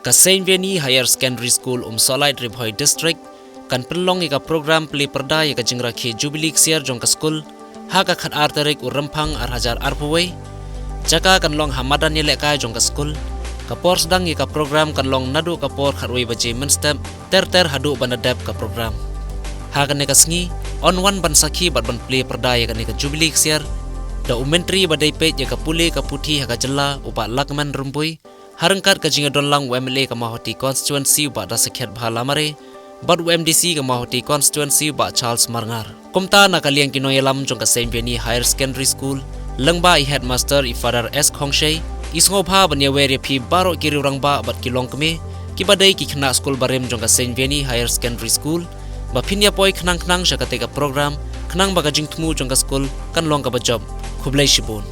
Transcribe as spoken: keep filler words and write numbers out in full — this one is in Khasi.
Ka Saint Vianney Higher Secondary School, Umsohlait, Ri Bhoi District, kan pynlong ïa ka program plie pyrda ïa ka jingrakhe Jubilee ksiar jong ka skul ha ka khatar tarik u Rymphang arhajar arphew wei. Jaka kan long ha madan ïalehkai jong ka skul. Ka por sdang ïa ka program kan long naduh ka por khatwei baje mynstep ter ter haduh ban da dep ka program. Ha kane ka sngi, yn wan ban sakhi bad ban plie pyrda ïa kane ka Jubilee ksiar da u Myntri ba dei peit ïa ka pule ka puthi ha ka jylla, u Bah Lahkmen Rymbui, ha ryngkat ka jingïadon lang u MLA ka Mawhati Constituency, u Bah Dasakhiatbha Lamare, bad u MDC ka Mawhati Constituency, u Bah Charles Marngar. Kumta, na ka liang ki nongïalam jong ka Saint Vianney Higher Secondary School, lyngba i Headmaster, i Father S Khongshei, i sngewbha ban ïawer ïa phi baroh ki rangbah bad ki longkmie, kiba dei ki khynnah skul barim jong ka Saint Vianney Higher Secondary School, ba phin ïapoi khnang khnang sha katei ka program, khnang ba ka jingthmu jong ka skul kan long kaba jop. Khublei shibun.